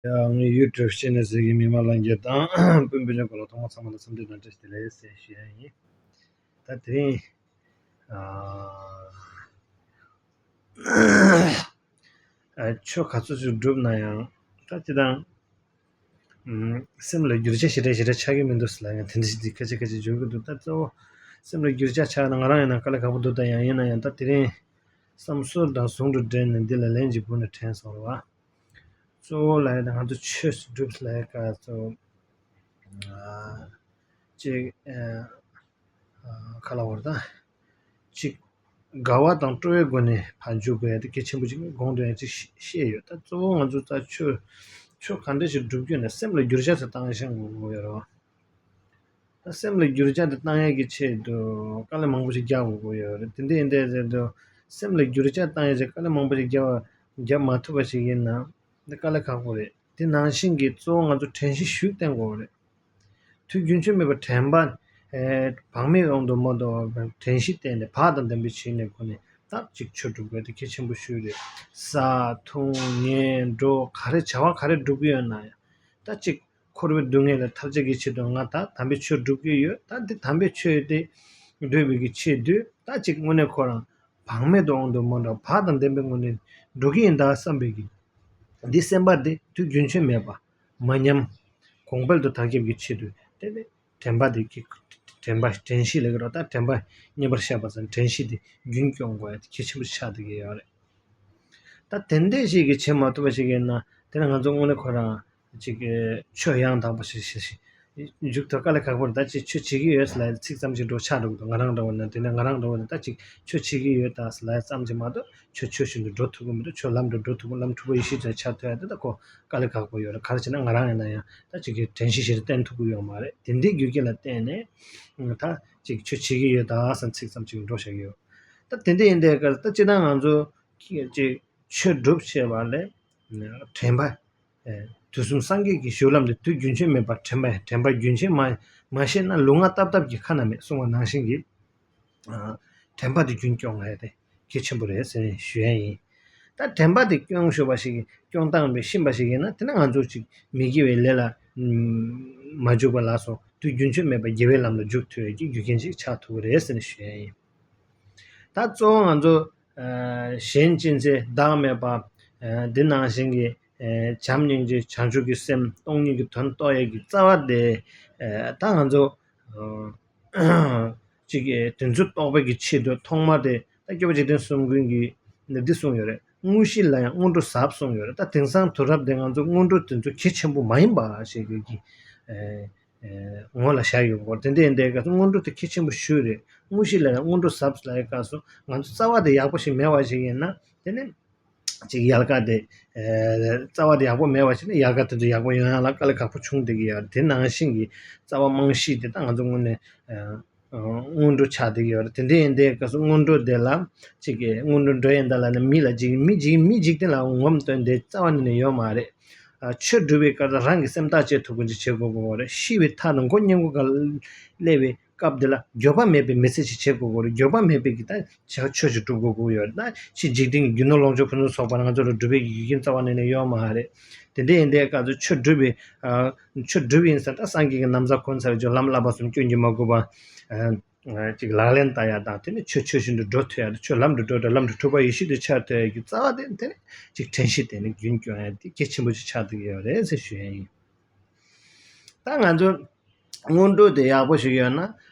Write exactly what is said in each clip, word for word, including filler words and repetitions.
ཡང་ངའི་ཡུ་ཊུབ་ཆེ་ནལ་ཟེར་གྱི་མི་མང་ལྷན་རྒྱས་དང་སྤུན་སྤུན་ཆ་གང་ལ་ཐོག་མ་ཚང་མ་ལ་འཚམས་འདྲི་དང་བཀྲ་ཤིས་བདེ་ལེགས་ཟེར་ཞུ་ཡ་ཡིན། ད་དེ་རིང་ཨ་ཆོས་ག་ཚོད་ཅིག་བསྒྲུབ་ན་ཡང་ད་སྤྱིར་བཏང་སེམས་ལ་འགྱུར་བྱ་ཞེ་དྲག་ཞེ་དྲག་ཆགས་ཀྱི་མི་འདུག་ཟེར་ལབ་ཡང་དེ་འདྲ་ཞིག་འདི་ཁ་ཤས་ཁ་ཤས་འབྱོར་གྱི་འདུག་ད་གཙོ་བོ་སེམས་ལ་འགྱུར་བྱ་ཆགས་ན་ང་རང་ཡིན་ན་དཀའ་ལས་ཁག་པོ་འདུག་ད་ཡང་ཡིན་ན་ཡང་ད་དེ་རིང་བསམ་སྲོལ་དང་ཟུང་དུ་འབྲེལ་ནས་འདི་ལ་ལན་གཅིག་བུ་ནས་དྲན་སོང་རེད་བ། གཙོ་བོ་ལ་ཡང་ང་ཚོ་ཆོས་སྒྲུབ་ལ་ཡང་ག་ཚོད་ཅིག་ཁ་ལ་བར་ད་ཅིག་དགའ་བ་དང་སྤྲོ་བའི་སྒོ་ནས་ཕར་འཇུག་དགོས་ཡ་དེ་གལ་ཆེན་པོ་ཅིག་གོང་དུ་ཡང་ཅིག་བཤད་ཡོད། ད་གཙོ་བོ་ང་ཚོ་ད་ཆོས་ཆོས་ག་འདྲ་ཞིག་སྒྲུབ་རྒྱུ་ན་སེམས་ལ་འགྱུར་བྱ་ཞིག་བཏང་ཤེས་དགོས་ཡོད་རེད་བ། ད་སེམས་ལ་འགྱུར་བྱ་དེ་བཏང་ཡས་ཀྱི་ཆེད་དུ་དཀའ་ལས་མང་པོ་ཞིག་རྒྱག་དགོས་ཀྱི་ཡོད་རེད། དེ་འདྲ་ཡིན་དུས་ཚོད་དུ་སེམས་ལ་འགྱུར་བྱ་བཏང་ཡས་ཀྱི་དཀའ་ལས་མང་པོ་ཞིག་རྒྱག་རྒྱག་མ་ཐུབ་པ་ཞིག་ཡིན་ན་འདི་དཀའ་ལས་ཁག་པོ་རེད། དེ་ནང་བཞིན་གྱི་གཙོ་བོ་ང་ཚོ་དྲན་ཤེས་ཤུགས་བསྟེན་དགོས་རེད། དུས་རྒྱུན་ཆད་མེད་པར་དྲན་པ་བག་མེད་ཡོང་དུ་མ་འགྲོ་བར་དྲན་ཤེས་བསྟེན་ནས་བག་དང་ལྡན་པའི་བྱས་ནས་སྒོ་ནས་ད་ཅིག་ཆོས་སྒྲུབ་དགོས་དེ་གལ་ཆེན་པོ་ཤོས་རེད། ཟ་འཐུང་ཉལ་འགྲོ་ག་རེ་བྱ་བ་ག་རེ་སྒྲུབ་ཀྱི་ཡོད་ན་ཡང་ད་ཅིག་འཁོར་བའི་སྡུག་བསྔལ་ལས་ཐར་བྱེད་ཀྱི་ཆེད་དུ་ང་ད་དམ་པའི་ཆོས་སྒྲུབ་ཀྱི་ཡོད། ད་འདི་དམ་པའི་ཆོས་དེ་སྒྲུབ་པའི་གི་ཆེད་དུ་ད་ཅིག་དངོས་གནས་ཁོ་རང་བག་མེད་དུ་འོང་དུ་མ་འགྲོ་བག་དང་ལྡན་པའི་ངང་ནས་འགྲོ་གི་ཡིན་ད་བསམ་པའི་གི་འདི་སེམས་པ་འདི་དུས་རྒྱུན་ཆད་མེད་པ་མ་ཉམས་གོང་འཕེལ་དུ་དར་ཁྱབ་ཀྱི་ཆེད་དུ་དེ་ནས་དྲན་པ་འདི་གི་དྲན་པ་དྲན་ཤེས་ལས་ཀྱི་རོ། ད་དྲན་པ་མཉམ་པར་བཞག་པ་ཙམ་དྲན་ཤེས་འདི་རྒྱུན་སྐྱོང་དགོས་ཡ་དེ་གལ་ཆེན་པོ་ཆགས་བསྡད་ཀྱི་ཡོད་རེད། ད་དེ་འདྲས་ཞིག་གིས་བྱེད་མ་ཐུབ་པ་ཞིག་ཡིན་ན་དེ་ནི་ང་ཚོ་དངོས་གནས་ཁོ་རང་ཅིག་ཆོས་ཡང་དག་པ་ཞིག་ཞིག་ཞིག་མཇུག་ཏུ་དཀའ་ལས་ཁག་པོ་རེད། ད་ཅིག་ཆོས་བྱེད་ཀྱི་ཡོད་ལབ་ཚིག་ཙམ་ཞིག་འགྲོ་ཆགས་འགྲོ་གི་འདུག་ང་རང་འདྲ་བོ་ན་དེ་ནས་ང་རང་འདྲ་བོ་ན་ད་ཅིག་ཆོས་བྱེད་ཀྱི་ཡོད་ད་ལབ་ཙམ་ཞིག་མ་གཏོགས་ཆོས་ཆོས་བཞིན་དུ་འགྲོ་ཐུབ་ཀྱི་མི་འདུག་ཆོས་ལམ་དུ་འགྲོ་ཐུབ་ཀྱི་ལམ་འཁྲུལ་པ་ཡེ་ཤེས་ཅན་ཆགས་ཐུབ་ཡ་དེ་ད་ཁོ་དཀའ་ལས་ཁག་པོ་ཡོད་རེད། ག་རེ་བྱས་ན་ང་རང་ཡིན་ན་ཡང་ད་ཅིག་གི་དྲན་ཤེས་ཞིག་བསྟེན་ཐུབ་ཀྱི་ཡོད་མ་རེད། དེ་འདྲའི་རྒྱུ་རྐྱེན་ལ་བརྟེན་ནས་ད་ཅིག་ཆོས་བྱེད་ཀྱི་ཡོད་ད་བསམ་ཚིག་ཙམ་ཞིག་འགྲོ་བཞག་གི་ཡོད། ད་དེ་འདྲ་ཡིན་དུས་ཀ་ད་སྤྱིར་བཏང་ང་ཚོ་ཅིག་ཆོས་སྒྲུབ་བྱེད་པ་ལས་དྲན་པ། དུས་གསུམ་སངས་རྒྱས་ཀྱི་གཞུང་ལམ་དེ་དུས་རྒྱུན་ཆད་མེད་པར་དྲན་པ་ཡང་དྲན་པ་རྒྱུན་ཆད་མ་མ་ཤེས་ན་ལུས་ངག་རྟག་ཐབས་ཀྱི་ཁ་ན་མེད་གསུངས་པ་ནང་བཞིན་གྱི། དྲན་པ་དེ་རྒྱུན་སྐྱོང་ཡ་དེ་གལ་ཆེན་པོ་རེད་ཟེར་ནས་ཞུ་ཡ་ཡིན། ད་དྲན་པ་དེ་སྐྱོང་ཤོར་བ་ཞིག་སྐྱོང་སྟངས་པའི་ཤེས་པ་ཞིག་ཡིན་ན་དེ་ནི་ང་ཚོ་ཅིག་མི་དགེ་བའི་ལས་ལ་མ་འཇུག་པ་ལ་སོགས་དུས་རྒྱུན་ཆད་མེད་པར་དགེ་བའི་ལམ་ལ་འཇུག་ཐུབ་ཡ་གི་རྒྱུ་རྐྱེན་ཅིག་ཆགས་ཐུབ་ཀྱི་རེད་ཟེར་ནས་ཞུ་ཡ་ཡིན། ད་གཙོ་བོ་ང་ཚོ་གཞན་གཅེས་འཛིན་བདག་མེད་པ། འདི་ནང་བཞིན་གྱི་བྱམས་སྙིང་རྗེ་བྱང་ཆུབ་ཀྱི་སེམས་སྟོང་ཉིད་ཀྱི་དོན་རྟོགས་ཡས་ཀྱི་རྩ་བ་དེ་ད་ང་ཚོ་གཅིག་གི་དོན་ཚུལ་རྟོགས་པའི་གི་ཆེད་དུ་ཐོག་མར་དེ་ད་སྐྱོབ་པ་འཇིག་རྟེན་གསུམ་མགོན་གྱིས་འདི་གསུངས་ཡོད་རེད། དངོས་གཞི་ལ་ཡང་སྔོན་འགྲོ་ཟབ་གསུངས་ཡོད་རེད། ད་དེང་སང་དུས་རབས་དེ་ང་ཚོ་སྔོན་འགྲོ་དེ་ཚོ་གལ་ཆེན་པོ་མ་ཡིན་པ་ཞིག་གི་ངོ་ལ་བཞག་ཡོད་སྐོར་དེ་འདྲའི་འདའི་སྐབས་སུ་སྔོན་འགྲོ་དེ་གལ་ཆེན་པོ་ཞིག་རེད། དངོས་གཞི་ལ་ཡང་སྔོན་འགྲོ་ཟབ་ལ་ཡའི་སྐབས་སུ་ང་ཚོ་རྩ་བ་དེ་ཡག་པོ་ཞིག་མེད་པ་ཞིག་ཡིན་ན་དེ་ནི་ཅིག་ཡལ་ག་དེ་རྩ་བ་དེ་ཡག་པོ་མེད་པ་ཞིག་ན་ཡལ་ག་དེ་ཚོ་ཡག་པོ་ཡོང་ཡ་ལ་དཀའ་ལས་ཁག་པོ་བྱུང་བསྡད་ཀྱི་ཡོད་རེད། དེ་ནང་བཞིན་གྱི་རྩ་བ་རྨང་གཞི་དེ་ད་ང་ཚོ་དངོས་གནས་སྔོན་འགྲོ་ཆགས་བསྡད་ཀྱི་ཡོད་རེད། དེ་འདྲའི་ཡིན་དུས་སྐབས་སུ་སྔོན་འགྲོ་དེ་ལ་ཅིག་གི་སྔོན་འགྲོ་འགྲོ་ཡིན་ད་ལ་ནི་མི་ལ་འཇིགས་མི་འཇིགས་མི་འཇིག་རྟེན་ལ་ངོམ་སྟོན་དེ་རྩ་བ་ནས་ནས་ཡོད་མ་རེད། ཆོས་སྒྲུབ་པའི་སྐབས་ལ་རང་གི་སེམས་ཐག་བཅད་ཐུབ་པ་ཅིག་བྱེད་དགོས་དགོས་རེད། ཤི་བའི་མཐའ་དང་མགོ་བསྙེན་བཀུར་སྒང་སླེབས་པའི་སྐབས་འདི་ལ་འགྱོད་པ་མེད་པའི་མི་ཚེ་ཞིག་བྱེད་དགོས་དགོས་རེད། འགྱོད་པ་མེད་པའི་གི་ད་ཆོས་ཆོས་ཞིག་སྒྲུབ་དགོས་དགོས་ཡོད་རེད། ད་ཕྱི་འཇིག་རྟེན་གྱི་རྒྱུ་ནོར་ལོངས་སྤྱོད་ཕུན་སུམ་ཚོགས་པ་ང་ཚོ་ལ་སྒྲུབ་པའི་གི་རྒྱུ་རྐྱེན་རྩ་བ་ནས་ནས་ཡོད་མ་རེད། དེ་འདྲ་ཡིན་དུས་སྐབས་སུ་ཆོས་སྒྲུབ་པའི་ཆོས་སྒྲུབ་ཡིན་ཟེར་ད་སངས་རྒྱས་ཀྱི་ན་བཟའ་གོན་ཚར་བའི་ཇོ་ལམ་བསླབ་པ་གསུམ་སྐྱོན་གྱིས་མ་གོས་པ། ཅིག་ལག་ལེན་བསྟར་ཡ་དང་དེ་ནི་ཆོས་ཆོས་བཞིན་དུ་འགྲོ་ཐུབ་ཡ་དང་ཆོས་ལམ་དུ་འགྲོ་དང་ལམ་དུ་འཁྲུལ་པ་ཡེ་ཤེས་དུ་འཆར་ཐུབ་ཡ་གི་རྩ་བ་དེ་དེ་ནི་ཅིག་དྲན་ཤེས་དེ་ནི་རྒྱུན་སྐྱོང་ཡ་དེ་གལ་ཆེན་པོ་ཅིག་ཆགས་བསྡད་ཡོད་རེད་ཟེར་ཞུ་ཡ་ཡིན། ད་ང་ཚོ་སྔོན་འགྲོ་དེ་ཡག་པོ་ཞིག་ཡོད་ན་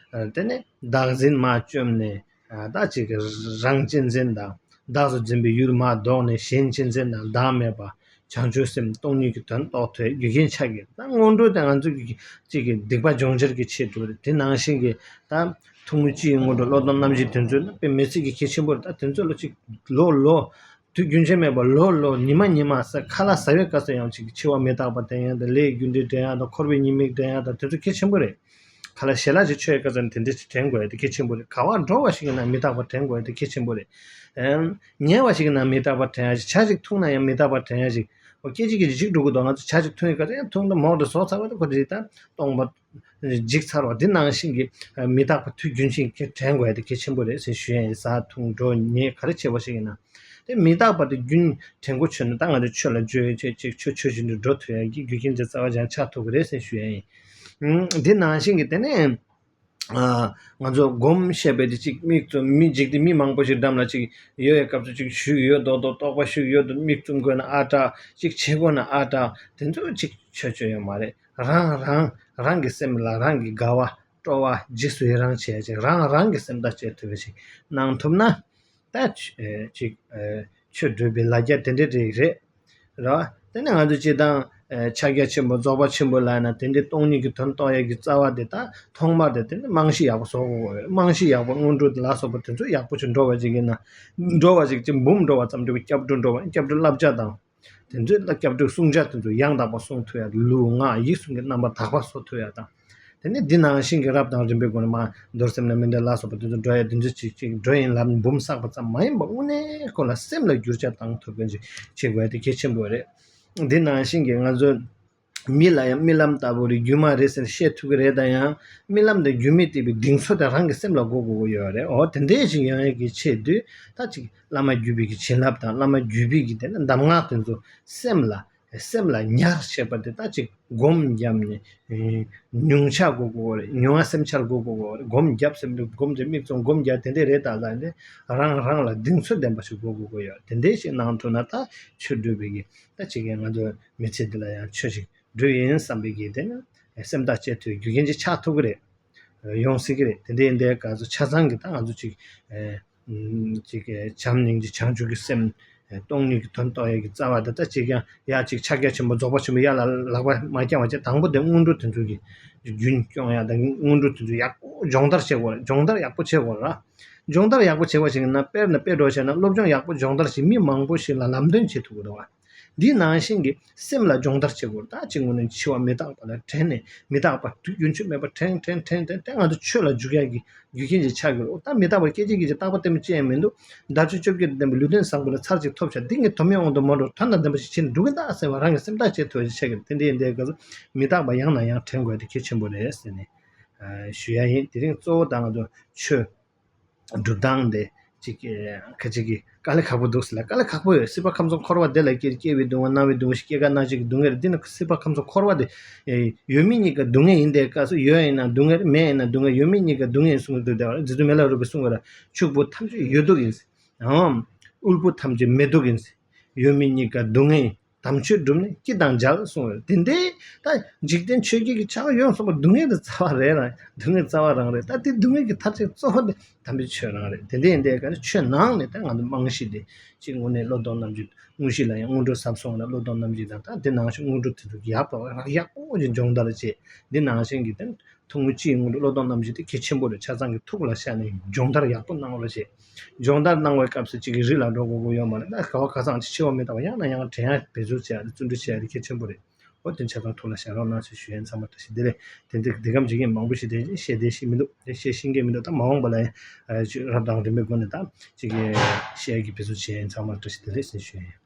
དེ་ནི་བདག་འཛིན་མ་བཅོམ་ནས་ད་ཅིག་རང་གཅེས་འཛིན་དང་བདག་ཏུ་འཛིན་པའི་ཡུལ་མ་ལྡོག་ནས་གཞན་གཅེས་འཛིན་དང་བདག་མེད་པ། བྱང་ཆུབ་སེམས་སྟོང་ཉིད་ཀྱི་དོན་རྟོགས་ཐུབ་རྒྱུ་རྐྱེན་ཆགས་ཀྱི་ད་སྔོན་འགྲོ་དེ་ང་ཚོ་གི་གཅིག་གི་སྡིག་པ་སྦྱོང་བྱེད་ཀྱི་ཆེད་དུ་རེད། དེ་ནང་བཞིན་གྱི་ད་ཐུང་ངུ་སྤྱི་ཡི་སྔོན་འགྲོ་བློ་སྡོམ་རྣམ་བཞི་དེ་ཚོ་ནི་དཔེ་མི་སྲིད་ཀྱི་གལ་ཆེན་པོ་རེད། ད་དེ་ཚོ་ལ་གཅིག་ལོ་ལོ་དུས་རྒྱུན་ཆད་མེད་པར་ལོ་ལོ་ཉི་མ་ཉི་མ་ས་ཁ་ལག་ཟ་བའི་སྐབས་སུ་ཡང་གཅིག་འཆི་བ་མི་རྟག་པ་དྲན་ཡ་དང་ལས་རྒྱུ་འབྲས་དྲན་ཡ་དང་འཁོར་བའི་ཉེས་དམིགས་དྲན་ཡ་དང་དེ་ཚོ་གལ་ཆེན་པོ་རེད། ཁ་ལག་ཞལ་ལག་ཅིག་མཆོད་ཡས་སྐབས་སུ་ནི་དེ་འདྲ་ཅིག་དྲན་དགོས་ཡ་དེ་གལ་ཆེན་པོ་རེད། ག་པར་འགྲོ་བ་ཞིག་ཡིན་ན་མི་རྟག་པ་དྲན་དགོས་ཡ་དེ་གལ་ཆེན་པོ་རེད། ཨེམ། ཉལ་བ་ཞིག་ཡིན་ན་མི་རྟག་པ་དྲན་ཡ་ཞིག་ཇ་ཅིག་འཐུང་ན་ཡང་མི་རྟག་པ་དྲན་ཡ་ཞིག་འོ་སྐད་ཅིག་གིས་འཇིགས་འགྲོ་གི་འདུག་ང་ཚོ་ཇ་ཅིག་འཐུང་ཡས་སྐབས་སུ་ཡང་འཐུང་དང་མོག་དང་ཟོག་ཚ་བ་དེ་ཁོ་དེ་ད་སྟོང་པ་འཇིགས་ཚར་བ་དེ་ནང་བཞིན་གྱི་མི་རྟག་པ་དུས་རྒྱུན་བཞིན་གྱི་དྲན་དགོས་ཡ་དེ་གལ་ཆེན་པོ་རེད་ཟེར་ཞུ་ཡ་ཡིན། ཟ་འཐུང་འགྲོ་ཉལ་ག་རེ་བྱེད་པ་ཞིག་ཡིན་ན། དེ་མི་རྟག་པ་དེ་རྒྱུན་དྲན་གོ་ཆོད་ན་ད་ང་ཚོ་ཆོས་ལ་བརྗོད་ཡོད་ཆེད་ཅིག་ཆོས་ཆོས་བཞིན་དུ་འགྲོ་ཐུབ་ཡ་གི་རྒྱུ་རྐྱེན་དེ་རྩ་བ་ཅན་ཆགས་ཐུབ་ཀྱི་རེད་ཟེར་ཞུ་ཡ་ཡིན། འདི་ནང་བཞིན་གྱི་དེ་ནས། ང་ཚོ་སྒོམ་བཤད་པའི་དེ་གཅིག་མིག་བཙུམ་མི་འཇིག་དེ་མི་མང་པོ་ཞིག་འགྲམ་ལ་གཅིག་ཡོད་པའི་སྐབས་སུ་གཅིག་ཞུགས་ཡོད་མདོག་མདོག་རྟོག་པ་ཞུགས་ཡོད་དུ་མིག་བཙུམ་དགོས་ན་ཨ་དྲག་གཅིག་བྱེད་དགོས་ན་ཨ་དྲག་དེ་ཚོ་གཅིག་ཆོས་ཆོས་ཡོད་མ་རེད། རང་རང་རང་གི་སེམས་ལ་རང་གི་དགའ་བ་སྤྲོ་བ་རྗེས་སུ་ཡི་རང་བྱས་ཅིག་རང་རང་གི་སེམས་ཐག་བཅད་ཐུབ་པ་ཞིག་གནང་ཐུབ་ན། ད་ཅིག་ཆོས་སྒྲུབ་པའི་ལ་རྒྱ་དེ་འདྲ་རེ་རེད། རེད་བ། དེ་ནས་ང་ཚོ་སྤྱིར་བཏང་ཕྱག་རྒྱ་ཆེན་པོ་རྫོགས་པ་ཆེན་པོ་ལབ་ན་དེ་འདྲའི་སྟོང་ཉིད་ཀྱི་དོན་རྟོགས་ཡས་ཀྱི་རྩ་བ་དེ་ད་ཐོག་མར་དེ་དེ་ནས་རྨང་གཞི་ཡག་པོ་བཟོ་དགོས་ཀྱི་རེད། རྨང་གཞི་ཡག་པོ་སྔོན་འགྲོ་དེ་ལ་སོགས་པ་དེ་ཚོ་ཡག་པོ་ཞིག་འགྲོ་བ་ཅིག་ཡིན་ན། འགྲོ་བ་ཅིག་ཅིག་འབུམ་འགྲོ་བ་ཙམ་འགྲོ་བའི་སྐྱབས་འགྲོ་འགྲོ་བ་སྐྱབས་འགྲོ་བསླབ་བྱ་དང་། དེ་ཚོའི་སྐྱབས་འགྲོའི་བསྲུང་བྱ་དེ་ཚོ་ཡང་དག་པར་བསྲུང་ཐུབ་ཡ། ལུས་ངག་ཡིད་གསུམ་གྱི་རྣམ་པ་དག་པ་བཟོ་ཐུབ་ཡ་དང་། དེ་ནས་འདི་ནང་བཞིན་གྱི་རབ་དང་རིམ་པའི་སྒོ་ནས་མ་རྡོར་སེམས་ལ་མི་འདྲ་ལ་སོགས་པ་དེ་ཚོ་འགྲོ་ཡ་དེ་ཚོ་ཅིག་ཅིག་འགྲོ་ཡིན་ལབ་ནས་འབུམ་བསགས་པ་ཙམ་མ་ཡིན་པ་དངོས་གནས་ཁོ་ལ་སེམས་ལ་འགྱུར་བྱ་བཏང་ཐུབ་མཁན་ཅིག་བྱེད་དགོས་ཡ་དེ་གལ་ཆེན་པོ་རེད། འདི་ནང་བཞིན་གྱི་ང་ཚོ་མི་ལ་ཡང་རྨི་ལམ་ལྟ་བུ་རེད། སྒྱུ་མ་རེད་ཟེར་ནས་བཤད་ཐུབ་ཀྱི་རེད། ད་ཡང་རྨི་ལམ་དང་སྒྱུ་མའི་བལྟས་པའི་གདེང་ཚོད་དེ་རང་གི་སེམས་ལ་འགོག་དགོས་ཀྱི་ཡོད་རེད། འོ་དེ་འདྲའི་ཞིག་ཡོང་ཡས་ཀྱི་ཆེད་དུ་ད་ཅིག་བླ་མ་བརྒྱུད་པའི་གི་བྱིན་རླབས་དང་བླ་མ་བརྒྱུད་པའི་གི་དེ་ནས་གདམས་ངག་དེ་ཚོ་སེམས་ལ་སེམས་ལ་ཉར་བྱེད་པ་དེ་ད་ཅིག་སྒོམ་བརྒྱབ་ནས་ཉུང་ཆ་དགོས་དགོས་རེད། ཉུང་བ་སེམས་འཆར་དགོས་དགོས་རེད། སྒོམ་བརྒྱབ་སེམས་སྒོམ་དེ་མིག་བཙུམ་སྒོམ་བརྒྱབ་དེ་འདྲས་རེད། ད་ལ་འདི་རང་རང་ལ་གདེང་ཚོད་ལྡན་པ་ཞིག་དགོས་དགོས་ཀྱི་ཡོད། དེ་འདྲས་ཞིག་གནང་ཐུབ་ན་ད་ཆོས་སྒྲུབ་པའི་གི་ད་ཅིག་གི་ང་ཚོ་མི་ཚེ་འདི་ལ་ཡང་ཆོས་ཞིག་སྒྲུབ་ཡིན་བསམ་པའི་གི་དེ་ནི་སེམས་ཐག་བཅད་ཐུབ་རྒྱུ་རྐྱེན་ཅིག་ཆགས་ཐུབ་ཀྱི་རེད། ཡོང་སྲིད་ཀྱི་རེད། དེ་འདྲའི་འདའི་སྐབས་སུ་ཆ་ཚང་གི་ད་ང་ཚོ་ཅིག་ཨེ་ཅིག་བྱམས་སྙིང་རྗེ་བྱང་ཆུབ་ཀྱི་སེམས་ཨེ་སྟོང་ཉིད་ཀྱི་དོན་རྟོགས་ཡས་ཀྱི་རྩ་བ་དེ་ད་ཅིག་ཀྱང་ཡ་ཅིག་ཕྱག་རྒྱ་ཆེན་པོ་རྫོགས་པ་ཆེན་པོ་ཡ་ལ་ལག་པ་མ་བརྐྱང་བ་བྱས། དང་པོ་དེ་སྔོན་འགྲོ་དེ་ཚོ་གི་རྒྱུན་སྐྱོང་ཡ་དང་སྔོན་འགྲོ་དེ་ཚོ་ཡག་པོ་སྦྱོང་བརྡར་བྱེད་དགོས་རེད། སྦྱོང་བརྡར་ཡག་པོ་བྱེད་དགོས་རེད། སྦྱོང་བརྡར་ཡག་པོ་བྱེད་པ་ཞིག་ཡིན་ན་དཔེར་ན་དཔེ་འགྲོ་བྱས་ན་སློབ་སྦྱོང་ཡག་པོ་སྦྱོང་བརྡར་ཞིག་མི་མང་པོ་ཞིག་ལ་ལམ་སྟོན་བྱེད་ཐུབ་ཀྱི་འདུག་བ། འདི་ནང་བཞིན་གྱི་སེམས་ལ་སྦྱོང་བརྡར་བྱེད་དགོས། ད་ཅིག་ངོས་ནས་འཆི་བ་མི་རྟག་པ་ལ་དྲན་ནས་མི་རྟག་པ་དུས་རྒྱུན་ཆད་མེད་པར་དྲན་དྲན་དྲན་དྲན་དྲན། ང་ཚོ་ཆོས་ལ་འཇུག་ཡག་གི་རྒྱུ་རྐྱེན་ཅིག་ཆགས་ཀྱི་རེད། ད་མི་རྟག་པ་སྐད་ཅིག་གིས་ཅིག་རྟག་པ་གཏན་པོ་ཅི་ཡང་མི་འདུག། དལ་འབྱོར་བཅོ་བརྒྱད་དང་ལྡན་པའི་ལུས་རྟེན་བཟང་པོ་ལ་ཚར་གཅིག་ཐོབ་བྱ། འདི་ངའི་དོན་མེད་དབང་དུ་མ་འགྲོ། དོན་དང་ལྡན་པ་ཞིག་བྱས་ནས་འགྲོ་གི་ད་ཟེར་བ་རང་གི་སེམས་ཐག་བཅད་ཐུབ་པ་ཞིག་ཆགས་ཀྱི་རེད། དེ་འདྲ་ཡིན་དུས་སྐབས་སུ་མི་རྟག་པ་ཡང་ནས་ཡང་དྲན་དགོས་དེ་གལ་ཆེན་པོ་རེད་ཟེར་ནས་ཞུ་ཡ་ཡིན། དེ་རིང་གཙོ་བོ་ད་ང་ཚོ་ཆོས་སྒྲུབ་སྟངས་དེ་ཅིག་ཁ་ཅིག་གིས་དཀའ་ལས་ཁག་པོ་འདུག་ཟེར་ལ། དཀའ་ལས་ཁག་པོ་ཡོད། སྲིད་པ་ཁམས་གསུམ་འཁོར་བ་འདི་ལ་སྐྱེ་སྐྱེ་བའི་སྡུག་བསྔལ། ན་བའི་སྡུག་བསྔལ། སྐྱེ་རྒ་ན་འཆི་གི་སྡུག་བསྔལ་རེད། འདི་ནི་སྲིད་པ་ཁམས་གསུམ་འཁོར་བ་དེ་ཡོད་མེད་གཉིས་ཀ་སྡུག་བསྔལ་ཡིན། དེ་སྐབས་སུ་ཡོད་ཡིན་ན་སྡུག་བསྔལ་རེད། མེད་ཡིན་ན་སྡུག་བསྔལ། ཡོད་མེད་གཉིས་ཀ་སྡུག་བསྔལ་ཡིན་གསུང་གི་འདུག། དེ་བ་རྗེ་བཙུན་མི་ལ་རས་པས་གསུང་བ་ལ། ཕྱུག་པོ་ཐམས་ཅད་ཡོད་དུག་ཡིན། ཨོམ། དབུལ་པོ་ཐམས་ཅད་མེད་དུག་ཡིན། ཡོད་མེད་གཉིས་ཀ་སྡུག་བསྔལ་ཡིན། དམ་ཆོས་སྒྲུབ་ནི་སྐྱིད་དང་མཇལ་གསུངས་པ་དེ་འདྲའི་ད་འཇིག་རྟེན་ཆོས་བརྒྱད་ཀྱི་ཆགས་ཡོང་སོང་བ་སྡུག་བསྔལ་དེ་རྩ་བ་རེད་རང་། སྡུག་བསྔལ་རྩ་བ་རང་རེད། ད་དེ་སྡུག་བསྔལ་གྱི་མཐར་ཐུག་གཙོ་བོ་དེ་དམ་པའི་ཆོས་རང་རེད། དེ་འདྲའི་འདི་ག་ནི་ཆོས་ནང་ནས་ད་ང་ཚོ་རྨང་གཞི་དེ་གཅིག་དངོས་གནས་བློ་ལྡོག་རྣམ་བཞི། དངོས་གཞི་ལ་ཡང་སྔོན་འགྲོ་ཟབ་གསུངས་ན་བློ་ལྡོག་རྣམ་བཞི་དང་། ད་དེ་ནང་བཞིན་སྔོན་འགྲོ་དེ་ཚོ་ཡག་པོ་རག་ཡག་པོ་ཅིག་སྦྱོང་བརྡར་བྱེད། འདི་ནང་བཞིན་གྱི་དེ་ཐུང་ངུ་གཅིག་སྔོན་འགྲོ་བློ་ལྡོག་རྣམ་བཞི་དེ་གལ་ཆེན་པོ་རེད། ཆ་ཚང་གི་ཐུགས་ལ་བཞག་ནས་སྦྱོང་བརྡར་ཡག་པོ་གནང་རོགས་བྱེད། སྦྱོང་བརྡར་གནང་བའི་སྐབས་སུ་གཅིག་གིས་རི་ལ་འགྲོ་དགོས་དགོས་ཡོད་མ་རེད། ད་ག་བ་ག་ཚང་ཅིག་འཆི་བ་མི་རྟག་པ་ཡང་ནས་ཡང་དྲན་ཡ་འབད་རྩོལ་བྱེད་ཡ་དེ་བརྩོན་འགྲུས་བྱེད་ཡ་དེ་གལ་ཆེན་པོ་རེད། འོ་དེ་ཆ་ཚང་ཐུགས་ལ་བཞག་རོགས་གནང་ཞེས་ཞུ་ཡ་ཡིན། ཚང་མ་བཀྲ་ཤིས་བདེ་ལེགས། དེ་འདྲ་འདི་གམ་བྱེད་མཁན་མང་པོ་ཞིག་དེ་བཤད་བདེ་ཞིག་མི་འདུག། དེ་བཤད་ཤེས་མཁན་མི་འདུག། ད་མ་འོངས་པ་ལ་ཡང་ཅིག་གི་བཤད་ཀྱི་འབད་རྩོལ་བྱེད་ཡ་ཡིན། ཚང་མ་བཀྲ་ཤིས་བདེ་ལེགས་ཟེར་ཞུ་ཡ་ཡིན།